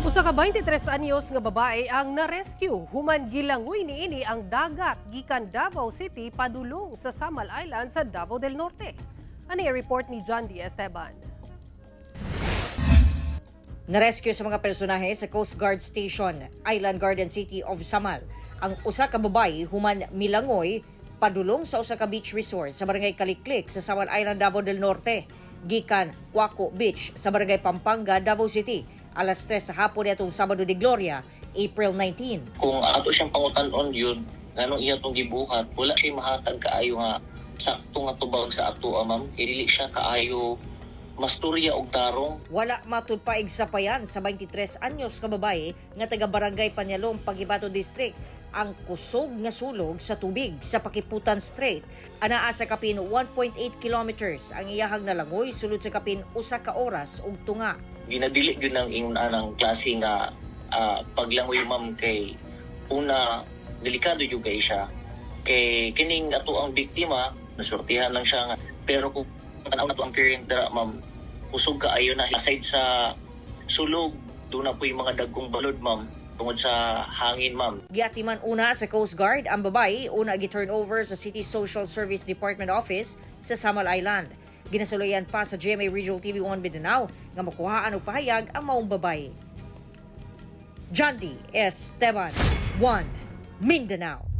Usa ka 23 anyos nga babae ang na-rescue human gilangoy niini ang dagat gikan Davao City padulong sa Samal Island sa Davao del Norte. Ani ang report ni John D. Esteban. Narescue sa mga personahe sa Coast Guard Station, Island Garden City of Samal, ang usa ka babae human milangoy padulong sa usa ka beach resort sa Barangay Kaliklik sa Samal Island, Davao del Norte, gikan Cuaco Beach sa Barangay Pampanga, Davao City, alas 3 sa hapon niadtong Sabado de Gloria, April 19. Kung ato siyang pangutan-on yun, nganong iya tong gibuhat, wala siya mahatag kaayo nga sakto nga tubag sa ato, ah, ma'am. Kay dili siya kaayo masturya og tarong. Wala matud paig sapayan sa 23 anyos ka babae nga taga Barangay Panyalom, Paquibato District ang kusog nga sulog sa tubig sa Pakiputan Strait. Anaa sa kapin 1.8 kilometers ang iyahang nalangoy sulod sa kapin 1 ka oras ug tunga. Ginadili gyud nang ingon anang klase nga paglangoy, ma'am, kay una, delikado jud kay siya. Kay kining ato ang biktima, nasurtihan lang siya nga, pero kung tanaw nato ang current dira, ma'am, kusog kaayo na. Aside sa sulog, duna poy mga dagkong balod, ma'am, tungod sa hangin, ma'am. Giatiman una sa Coast Guard ang babae, una gi-turn over sa City Social Service Department Office sa Samal Island. Ginasulayan pa sa GMA Regional TV 1 Mindanao nga makuhaan og pahayag ang maong babae. John D. Esteban, 1 Mindanao.